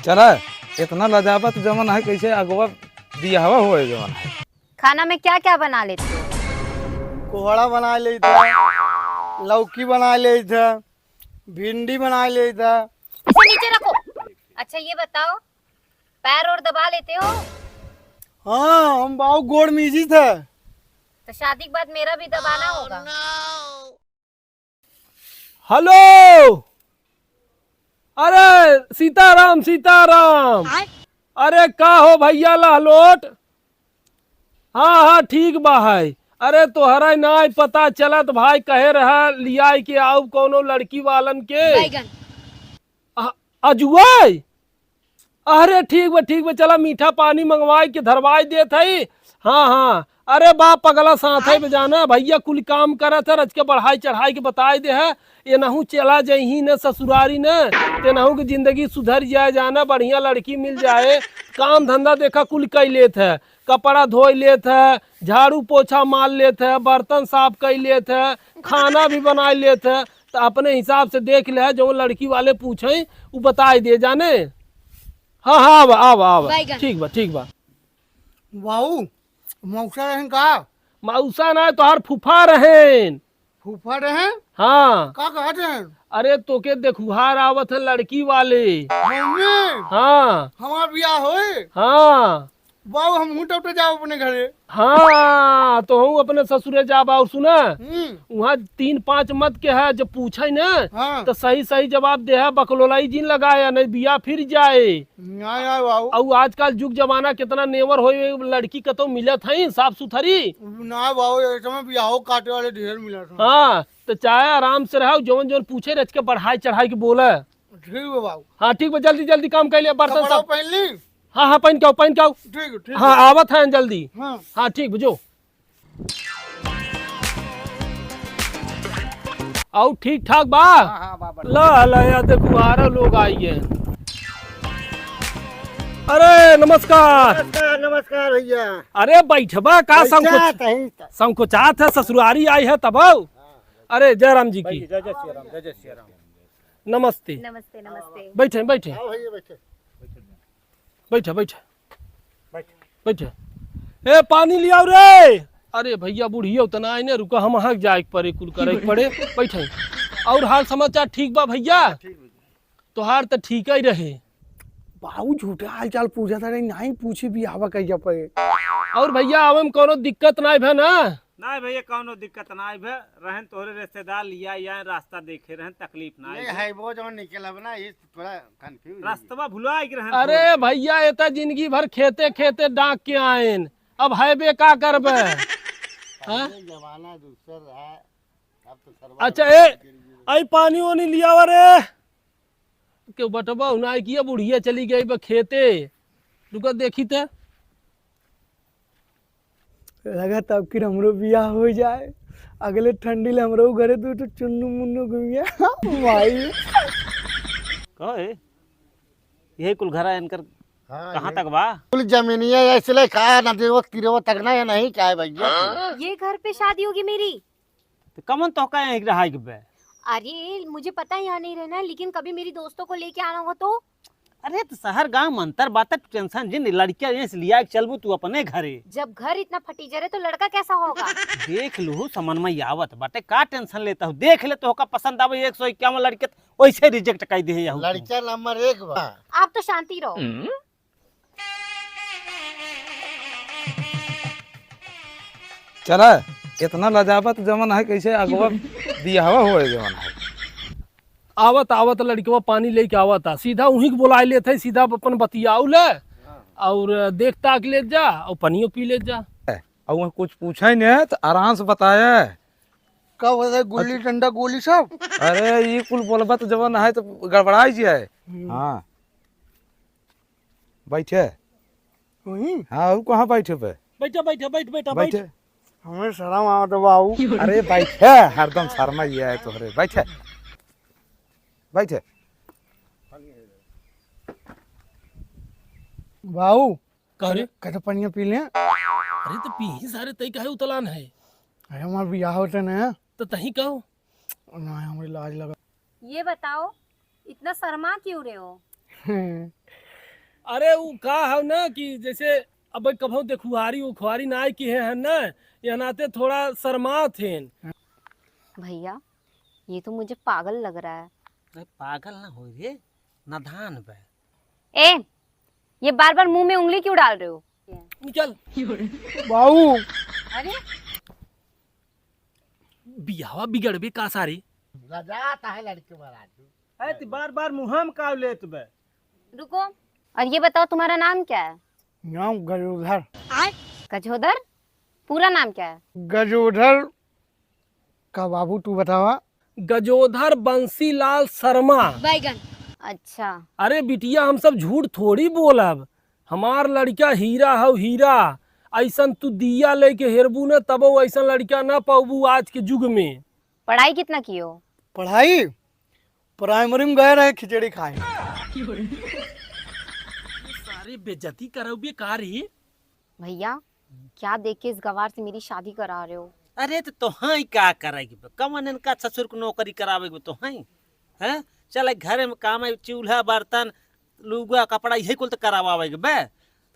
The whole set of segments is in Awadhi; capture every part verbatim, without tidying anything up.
चला, इतना लजाबत जवन है, कैसे अगवा बियाहवा होए जवन है। खाना में क्या क्या बना लेते हो? कोहड़ा बना लेता, लौकी बना लेता, भिंडी बना लेता। इसे नीचे रखो। अच्छा, ये बताओ, पैर और दबा लेते हो? हाँ, हम बाऊ गोड़ मीजी थे। तो शादी के बाद मेरा भी दबाना होगा। हेलो, अरे सीताराम, सीताराम। अरे का हो भैया लहलोट? हाँ, हाँ, ठीक बा है। अरे तोहरा नाई पता चलत भाई, कहे रहा लियाई के आऊ कौनो लड़की वालन के। बैगन। अ-, अजुआई? अरे ठीक बा, ठीक बा, चला मीठा पानी मंगवाई के धरवाई देत हई। हाँ, हाँ, अरे बा पगला साथ है बे जाना, भैया कुल काम करत है, रच के बढ़ाई चढ़ाई के बताई दे है। ये नहू चला जइही न ससुरारी न, ते नहू के जिंदगी सुधर जाए जाना, बढ़िया लड़की मिल जाए। काम धंधा देखा कुल कई लेत है, कपड़ा धोई लेत है, झाड़ू पोछा मार लेत है, बर्तन साफ कई लेत है, खाना भी बनाई लेत है। तो अपने हिसाब से देख ले, जो लड़की वाले पूछे, उ बताई दे जाने। हाँ, हाँ, आवा, आवा, आवा। बैगन। ठीक बा, ठीक बा। बाऊ, मौसा रहन का? मौसा ना, तोहार फूफा रहन। फूफा रहन? हाँ। का कहत रहन? अरे, तोके देखुहार आवत है लड़की वाले। मम्मी? हाँ। हमार बियाह होए? हाँ। बाऊ, हमहू तब तो जाओ अपने घरे। हाँ, तोहू अपने ससुरे जाबा। और सुना, हम्म। वहाँ तीन पाँच मत के है, जब पूछे ना, हाँ। तो सही सही जवाब दे है, बकलोलाई जिन लगाया, नहीं बिया फिर जाए। नहीं आए बाऊ। और आजकल जुग जमाना कितना नेवर होए, लड़की कतौ मिलत है साफ सुथरी। ना बाऊ, ये समय बियाहो काटे वाले ढेर मिलत हैं। हाँ, तो चाहे आराम से रहो, जौन जौन पूछे रच के बढ़ाई चढ़ाई के बोला। ठीक बा बाऊ। हाँ, ठीक बा, जल्दी जल्दी काम कर लिया, बर्तन कपड़ा सब। पहन ली? हाँ, हाँ, पहन के आओ, पहन के आओ। ठीक, ठीक हाँ, बा। आवत है जल्दी। हाँ। हाँ, ठीक बा, जो। आओ, ठीक ठाक बा? हाँ, हाँ, बा, बा। ला, ला, या देखो, आरा लोग आई है। अरे, नमस्कार। नमस्कार, नमस्कार भैया। अरे, बैठबा का? बैठा संकोच-, तही त। संकोचात है, ससुरारी आई है तब आओ। हाँ। अरे, जय राम जी की। जय, जय श्री राम, जय, जय श्री राम। नमस्ते। नमस्ते, नमस्ते। बैठे, बैठे। आओ भैया, बैठे। बैठे, बैठे। बैठ। बैठे। ए, पानी लियाओ रे। अरे भैया, बुढ़िया उतना आई ने, रुका, हम अहाँ के जाए के पड़े, कुल करे के पड़े। बैठे। और हाल समाचार ठीक बा भैया? हाँ, ठीक बा। तोहार त ठीक ही रहे। बाऊ झूठे हाल चाल पूछा था, नहीं, नहीं पूछी बियाहवा कहिया पड़े। और भैया, आवे में कोनो दिक्कत नाई भे ना? नाई भैया, कौनो दिक्कत नाई भे। रहन तोहरे रिश्तेदार लिया, या रास्ता देखे रहन, तकलीफ नाई ये भे। है वो जौन निकलब ना, ये थोड़ा confuse है। रास्तवा भुला के रहन अरे थोड़ा। भैया, ये तो जिंदगी भर खेते खेते डांक के आएन, अब है बे का करबे? हाँ? पहले जमाना दूसर रहा, अब तो सरवा अच्छा, ए, गिर गई। आई पानी वानी लियावा रे। केहू बटबा हुनाई किया, बुढ़िया चली गई बा खेते। रुका देखी त। लगत अब कि हमरो बियाह हो जाए। अगले ठंडी ले हमरो घरे दू ठो चुन्नू मुन्नू घूमिया। भाई। कहो ए, यही कुल घरा इनकर हाँ, कहाँ ये तक बा? कुल जमीनिया ऐसे ले खा ना देवो तिरवो तक ना, ये नहीं क्या है भैया? ये घर पे शादी होगी मेरी। तो कमन तोहका यहीं रहाई के बे? अरे, मुझे पता है यहाँ नहीं रहना है, लेकिन कभी मेरी दोस्तों को लेके आना हो तो? अरे, तो शहर गांव में अंतर बात है, तू tension जिन, लड़कियां यहीं से लिया के चलबू तू अपने घरे। जब घर इतना फटीचर है तो लड़का कैसा होगा? देख लू, समन में आवत बाटे, का tension लेता हूँ? देख ले, तोहका पसंद आवे एक सौ इक्यावन लड़के, तो वैसे reject कर दे। लड़कियां number एक बा। आप तो शांति रहो। चला, इतना लजाबत जवन है, कैसे अगवा बियाहवा होए जवन है। आवत, आवत लड़कवा पानी लेके आवत आ, सीधा उहीं के बोलाए लेत है, सीधा अपन बतियाऊ ले, और देख ताक लेत जा, और पनियो पी लेत जा। और वहाँ कुछ पूछे ने, तो आराम से बताए। का बताए, गुल्ली डंडा गोली सब? अरे, ई कुल बोलबत जवन है, तो गड़बड़ाई जाए। हम्म। हाँ। बैठे। वहीं? हाँ, ऊ कहाँ बैठे बे? बैठे, बैठे, बैठ, बेटा, बैठ। बैठे। हमें शर्म आवत बा, बाऊ। अरे बैठे, हरदम शर्मा ही है तोहरे। बैठे। बैठे। बाऊ, का रे? कहे तो पनिया पी ले। अरे तो पीही सारे, तई काहे उतलान है? अरे हमार बियाह होते ना। तो तही कहो। ना, हमें लाज लगा। ये बताओ, इतना शर्मा क्यों रहे हो? अरे, उ का है ना कि जैसे अब कभो देखुआरी उखुआरी ना किहे हैं ना, यह नाते थोड़ा शर्मात हैं। भैया, ये तो मुझे पागल लग रहा है। अरे, पागल ना हो रे, नादान बा। ए, ये बार-बार मुंह में उंगली क्यों डाल रहे हो? निकल। बाबू। अरे, बियाहवा बिगड़बे का सारे? लजात है लड़के महाराज। अरे, तू बार-बार मुंह में का लेत बे? रुको, और ये बताओ, तुम्हारा नाम क्या है? नाम गजोधर। गजोधर? पूरा नाम क्या है? गजोधर का बाबू, तू बतावा। गजोधर बंसीलाल शर्मा। बैगन। अच्छा। अरे बिटिया, हम सब झूठ थोड़ी बोलब। हमार लड़का हीरा हौ, हीरा। ऐसन तू दिया लेके हेरबू न, तबो ऐसन लड़का ना पौबू आज के युग में। पढ़ाई कितना कियो? पढ़ाई? प्राइमरी में गए रहे खिचड़ी खाए। सारे बेइज्जती करौबे का रे? भैया, क्या देख के इस गवार से मेरी शादी करा रहे हो? अरे, तो तोहई का करे के बा? कवन इनका ससुर को नौकरी करावे के बा तोहई? हैं? चल, एक घरे में काम है, चूल्हा, बर्तन, लुगा, कपड़ा, यही कुल तो करावे के बा।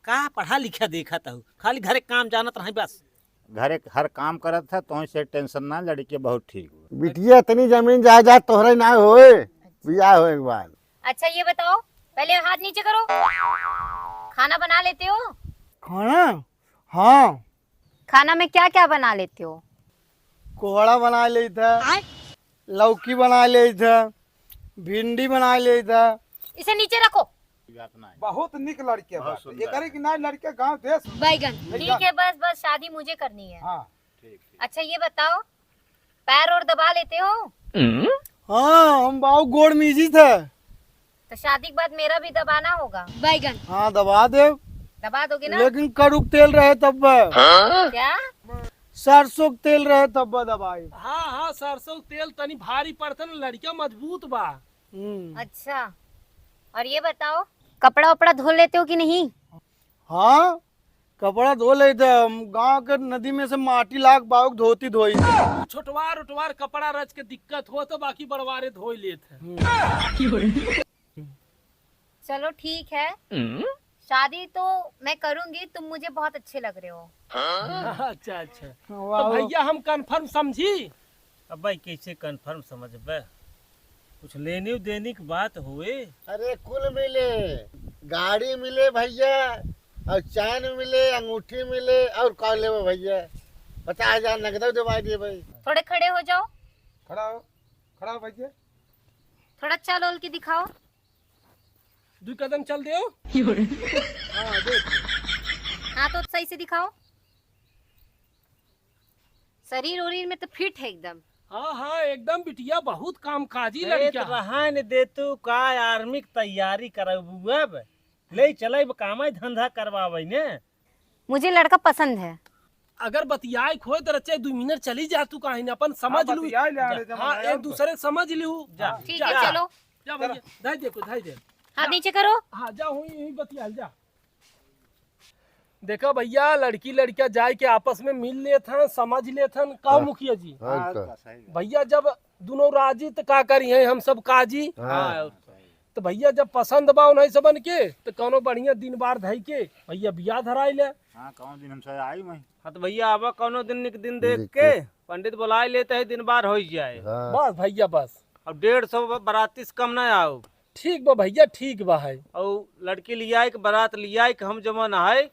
का पढ़ा लिखा देखत हऊ? खाली घरे काम जानत रही बस। घरे हर काम करत है, तोहई से टेंशन ना, लड़के बहुत ठीक हो। बिटिया, इतनी जमीन जायदाद तोहरे ना होए, बियाह होए के बाद। अच्छा, ये बताओ, पहले हाथ नीचे करो। खाना बना लेते हो? खाना? हाँ। खाना में क्या क्या बना लेते हो? कोहड़ा बना लेता, आय? लौकी बना लेता, भिंडी बना लेता। इसे नीचे रखो। बहुत निक लड़के बहुत बाटे। सुंदर। एकरे की ना लड़के गांव देश में। बैगन। बैगन। ठीक है, बस, बस, शादी मुझे करनी है। हाँ। अच्छा, ये बताओ, पैर और दबा लेते हो? हाँ, हम बाऊ गोड़ मीजी थे। तो शादी के बाद मेरा भी दबाना होगा। बैगन। हाँ, दबा दे। दबा दोगे ना? लेकिन कड़ू के तेल रहे तब। हाँ? क्या? सरसों के तेल रहे तब दबाई। हाँ, हाँ, सरसों के तेल तनी भारी पड़ता ना, लड़का मजबूत बा। हम्म। अच्छा, और ये बताओ, कपड़ा उपड़ा धो लेते हो कि नहीं? हाँ, कपड़ा धो लेते हम। गांव के नदी में से माटी लाग बाउक धोती धोई। छोटवार उटवार कपड़ा रच के दिक्कत हो तो बाकी बड़वारे धोई लेत है। हम्म। चलो ठीक है, शादी तो मैं करूंगी, तुम मुझे बहुत अच्छे लग रहे हो। अच्छा, अच्छा। तो वाह। भैया हम कन्फर्म समझी? अबे कैसे कन्फर्म समझबे? कुछ लेने देने की बात होए? अरे कुल मिले, गाड़ी मिले भैया, और चैन मिले, अंगूठी मिले, और का लेबो भैया? पचास हजार नगदो देवाई दिए भाई। थोड़े खड़े हो जाओ। खड़ा हो, खड़ा हो भैया। थोड़ा चल ओल के दिखाओ। दो कदम चल देओ। हाँ, देख। हाँ, तो सही से दिखाओ। शरीर उरीर में तो फिट है एकदम। हाँ, हाँ, एकदम बिटिया, बहुत काम काजी ए, लड़का। तो रहन दे तू, का आर्मी की तैयारी करबू अब? ले चले कामे धंधा करवावे ने। मुझे लड़का पसंद है। अगर बतियाए खोए तो रचे दो मिनट चली जा तू, काहे ना अपन समझ हाँ, लू। बतियाए ले, जा। अरे, जमा हाँ, यार। एक दूसरे समझ लू। जा। ठीक जा। है, चलो। जा भैया, चलो। धाई दे, कोई धाई दे। हाथ जा। नीचे करो। हाँ, जा, हुई, हुई बतियाल जा। देखा भैया, लड़की लड़का जाए के आपस में मिल लेत हन, समझ लेत हन। का हाँ। मुखिया जी? हाँ, हाँ, तो। तो सही है। भैया, जब दोनों राजी त का करी हैं हम सब काजी? हाँ। हाँ, तो भैया, जब पसंद बा उन्हीं सबन के, तो कौनो बढ़िया दिन बार धई के भैया बियाह धराई ले। हाँ, कौनो दिन हमसे आई मैं। हाँ, तो भैया, आवा कौनो दिन निक दिन देख देख के, के। पंडित बुलाए लेते हैं, दिन बार हो जाए। हाँ। बस भैया, बस। अब डेढ़ सौ ब-, बराती से कम ना आओ। ठीक बा भैया, ठीक बा है। और लड़की लियाई के, बरात लियाई के हम जमा ना है,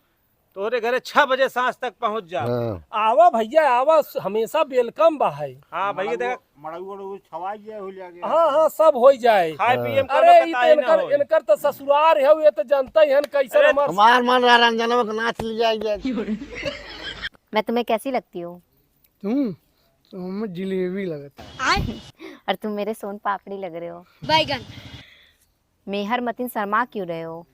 तोहरे घरे छह बजे सांझ तक पहुँच जा। हाँ। आवा भैया, आवा, हमेशा welcome बा है। हाँ भैया, मड़ऊ, देखा। मड़ऊ, मड़ऊ छवाई गया हो जाके। हाँ, हाँ, सब हो जाए। खाए हाँ। पिए में अरे, कोनो ई तो कताई ना इनकर, होई। इनकर तो ससुरार है, ये तो जनता ही है कैसन अरे, हमार हमार मन रहा रंजनवा के नाच लिया जाए। मैं तुम्हें कैसी लगती हूँ? तुम, तुम जिलेबी लगत। और तुम मेरे सोन पापड़ी लग रहे हो। बैगन। मेहर मतिन शर्मा क्यों रहे हो?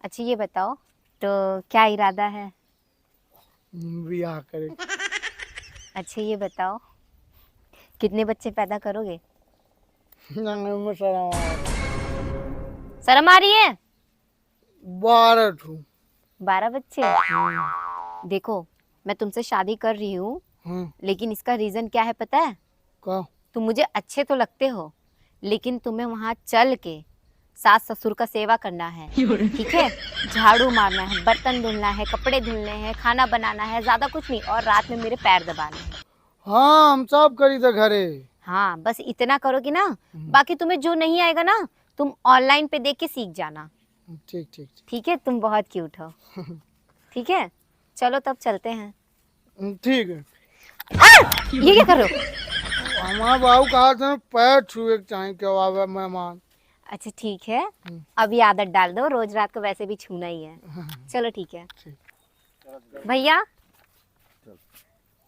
अच्छा, ये बताओ, तो क्या इरादा है? बियाह करे। अच्छा, ये बताओ, कितने बच्चे पैदा करोगे? ना, मैं शर्म आ रहा। शर्म आ रही है? बारह ठू। बारह बच्चे? हम्म। देखो, मैं तुमसे शादी कर रही हूँ, हम्म। लेकिन इसका reason क्या है पता है? का? तुम मुझे अच्छे तो लगते हो, लेकिन तुम्हें वहाँ चल के सास ससुर का सेवा करना है, ठीक है? झाड़ू मारना है, बर्तन धुलना है, कपड़े धुलने हैं, खाना बनाना है, ज्यादा कुछ नहीं। और रात में मेरे पैर दबाने हैं। हाँ, हम सब करी थे घरे। हाँ, बस इतना करोगे ना, हम्म। बाकी तुम्हें जो नहीं आएगा ना, तुम online पे देख के सीख जाना। ठीक, ठीक, ठीक। ठीक है, तुम बहुत cute हो। ठीक है, चलो तब चलते हैं। हम्म, ठीक है। आ! ये क्या कर रहे हो? हमारे बाबू कहा था पैर छुए के चाहे, क्यों आवे मेहमान। अच्छा, ठीक है, हम्म। अब ये आदत डाल दो, रोज रात को वैसे भी छूना ही है। चलो, ठीक है। ठीक। भैया,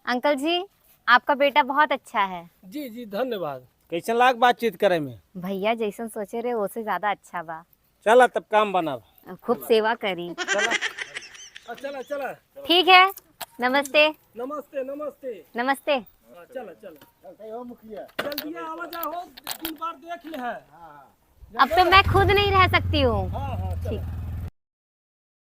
अंकल जी, आपका बेटा बहुत अच्छा है। जी, जी, धन्यवाद। कैसन लाग बातचीत करे में? भैया, जैसन सोचे रहे, ओसे ज्यादा अच्छा बा। चला, तब काम बनाब। खूब सेवा करी। चला। आ, चला, चला। ठीक है, नमस्ते। नमस्ते, नमस्ते। नमस्ते। हाँ, चला, चला। जल्दी आवा जा हो, दिन बार देख ले है। अब तो मैं खुद नहीं रह सकती हूँ। हाँ, हाँ, चला। ठीक।